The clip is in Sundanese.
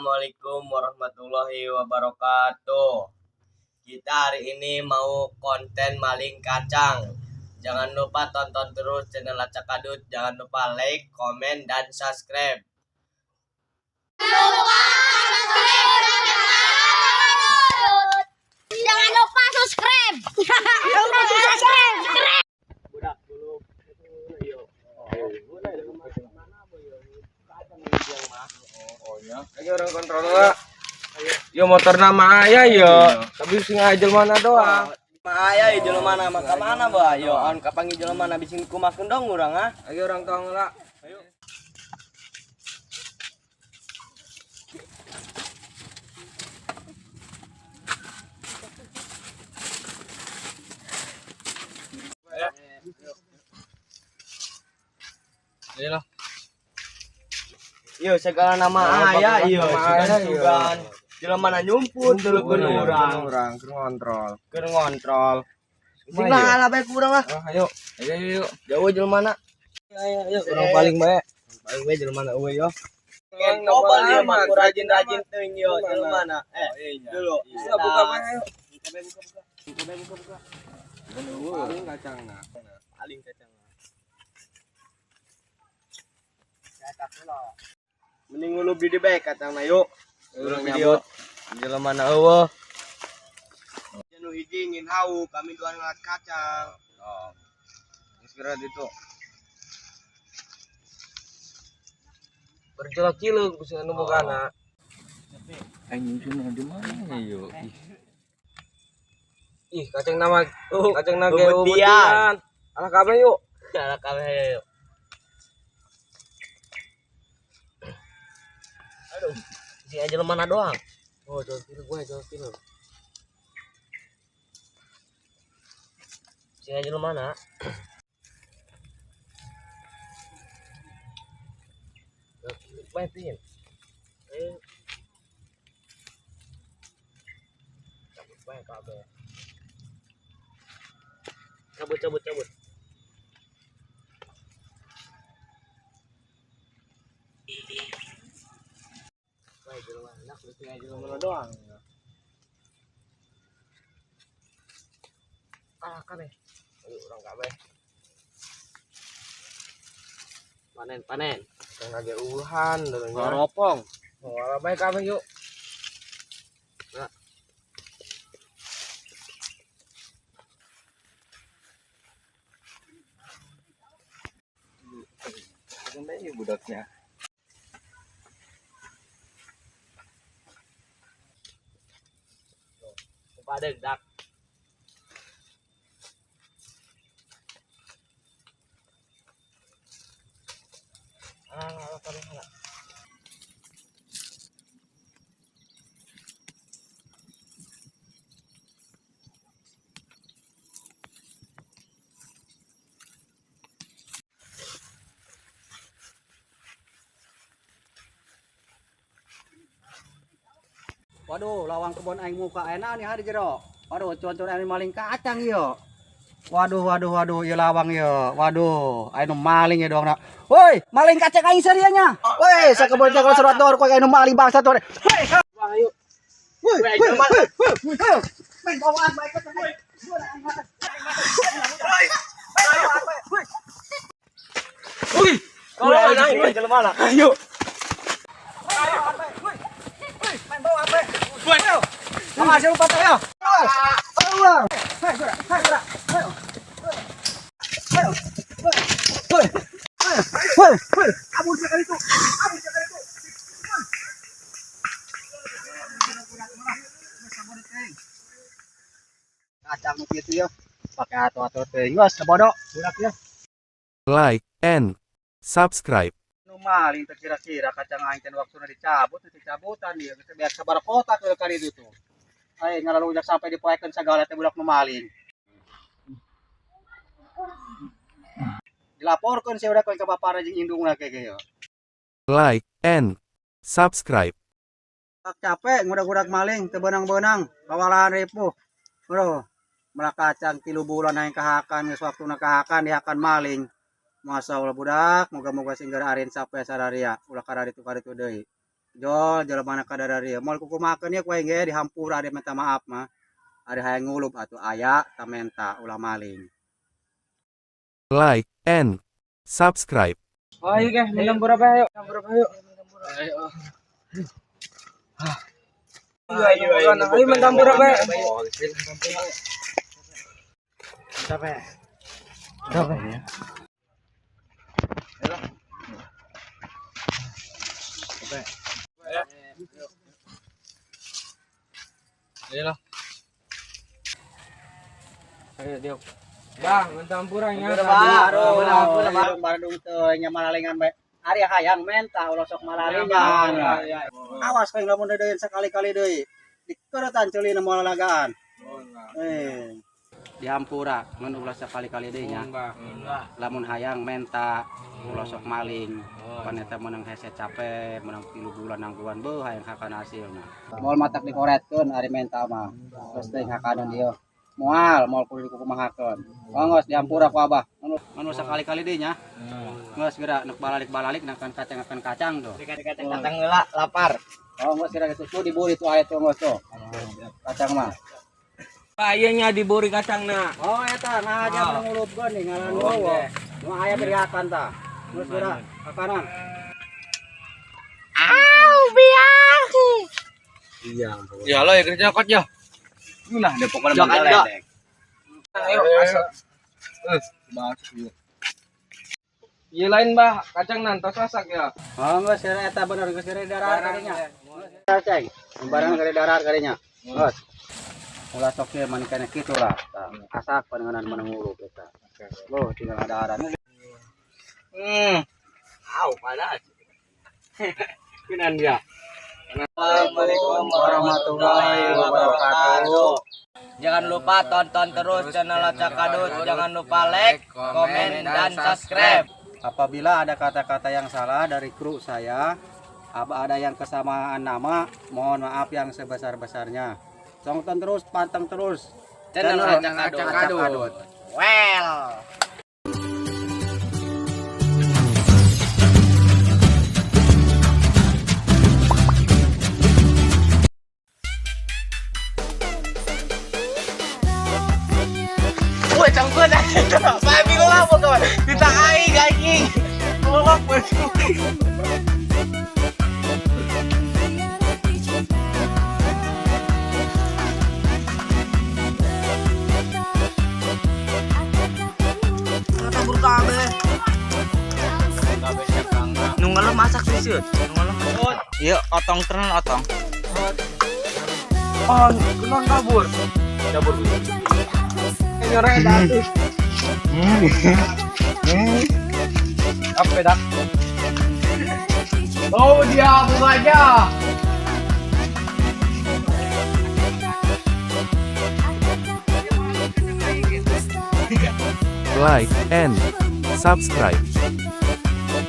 Assalamualaikum warahmatullahi wabarakatuh. Kita hari ini mau konten maling kacang. Jangan lupa tonton terus channel Lacak Kadut. Jangan lupa like, komen, dan subscribe. Jangan lupa subscribe. Jangan lupa subscribe. Budak dulu. Ayo urang kontrol lah. Yo motor nama aya yo, tapi sing aja mana doang. Aya ya jelema mana maka mana bah yo on kapangi jelema mana bising kumakeun dong urang ah. Ayo urang tong lah. Ayo. Ayo lah. Yo segala nama aya yo Nama aya, yo. sugan sugan. Jelema mana nyumput dulu urang. Urang keur ngontrol. Keur ngontrol. Sing Kumaha, lah ala bae kurang lah. Ah, ayo. Ayo ayo ayo. Jauh jelema na. Ayo ayo urang paling bae. Paling bae jelema na eueuh yo. Urang Coba nama lieu amat, mah rajin-rajin teuing yo Mana? jelema na. Dulu. Bisa buka bae ayo. Buka bae buka buka. Buka bae buka buka. Paling kacangna. Paling kacang. Mending ngulub di bae kacangna yuk. Urang Video. nyabut. Jelema na eueuh. Nu hiji ngin hau kami dua ngalat kacang. Oh. Geus geura ditu. Berjolak cileuk bisa anu bogana. Anjing cuma di mana yo? Ih, kacang nama, kacang naga bebetian. Alah kabeh yuk. Ala kabeh yuk. Aduh, si aja mana doang. Oh, jauh kilo gue, jauh kilo. Si aja mana? Main. Eh. Cabut bae kabeh. Cabut cabut cabut. Bae jelema enak sing aja mana doang. Kalah kabeh. Ayo urang kabeh. Panen panen. Kacang naga uhan dulunya. Ngoropong. Oh, alah bae kabeh yuk. Nah. Kacang naga budaknya. Pada dak. Ah, kabeh ala. Waduh, lawang kebon aing muka enak nih hari jero. Waduh, cuan-cuan aing maling kacang yo. Waduh, waduh, waduh, ieu lawang yo. Waduh, aing nu maling ya dong. Woi, maling kacang aing serianya. Woi, sakebon cakal surat dor kok aing nu maling bangsa tuh. Woi, Ayo. woi, woi, woi, woi. Main bawaan bae kacang aing. Wih, Kalau aing jelema lah. ayo. Main bawaan bae. Awas lupa teh yo. Awas. Hai, gerak, hai, gerak. Ayo. Ayo. Woi. Woi, woi. Kabur sekali itu. Kabur sekali itu. Kacang gitu ya. Pakai ato-ato teh. Geus bodoh budak ya. Like and subscribe. Nu maling terkira-kira kacang aing teh waktuna dicabut, dicabutan dia. Geus beak sabar kotak ke kali itu tuh. Aing ngalalujak sampai dipoekeun sagala teh budak nu maling. Dilaporkeun sia udah ka bapana jeung indungna ke ge yo. Like and subscribe. Tak capek ngudak-ngudak maling teu beunang-beunang kawalahan ripuh. Bro, melak kacang 3 bulan aing kahakan geus waktuna kahakan dihakan maling. Masa ulah budak, moga-moga sing geura arin sampai sararia, ulah kararitu karitu deui. Jol jelema mana kadar ieu. Moal kukumakeun ieu ku aing ge dihampura dia minta maaf mah. Ari hayang ngulub atuh aya ta menta ulah maling. Like and subscribe. Ayo ke, minum berapa ayo? Minum berapa ayo? Ayo. Ayo, ayo, ayo, minum berapa? Berapa ya? Berapa ya? Ayo lah. Ayo dia. Bang, mencampur ya. Aduh, Bandung teh nya malalingan bae. Ari hayang menta ulah sok malalingan. Awas kaing lamun deudeuin sekali-kali deui. Dikeretan ceulina moal lalagaan. Eh. Dihampura ngan ulah sekali-kali deui nya. Lamun hayang menta ulah sok maling. Pan eta meunang hese capek, meunang 3 bulan nangguan beuh hayang hakan hasilna. Moal matak dikoretkeun ari menta mah. Geus teuing hakaneun ieu. Moal, moal kudu dikukumahakeun. Ongos dihampura ku abah. Anu sekali-kali deui nya. Geus geura nek balalik-balalik nakan kacang-akan kacang tuh. Kacang heula lapar. Oh, geus geura geus tuh diburi tuh aya tuh geus tuh. Kacang mah. Kayaknya diburi kacangna. Oh, eta nah aja ngulupkeun nih ngaran gowo. Nu aya beriakan tah. Geus geura makanan. Au, biang. Iya. Ya lo ya kerja kot ya. Nah, depok mana mengeledek. Ayo, masuk. Masuk yuk. Iya lain bah, kacang nantos masak ya. Oh, geus geura eta bener geus geura darar kadinya. Ceng, barang geura darar kadinya. Geus. Ulah sok ieu manikana kitu lah. Tah, asak panenganan menang ngulup eta. Loh, tinggal ngadaharan. Au, panas. Kinan dia. Assalamualaikum warahmatullahi wabarakatuh. Jangan lupa tonton terus channel Lacak Kadut. Jangan lupa like, komen, dan subscribe. Apabila ada kata-kata yang salah dari kru saya, apa ada yang kesamaan nama, mohon maaf yang sebesar-besarnya. Tonton terus, panteng terus channel Lacak Kadut. Well. Wah, cangkut aja. Saya bingung apa kawan. Kita aing anjing. Ngomong Nunggu masak sih, Sud. Nunggu masak. Iya, otong tenan otong. Oh, kenon kabur. Kabur. Nyoreng tadi. Apa dak? Oh, dia aja. Like and subscribe.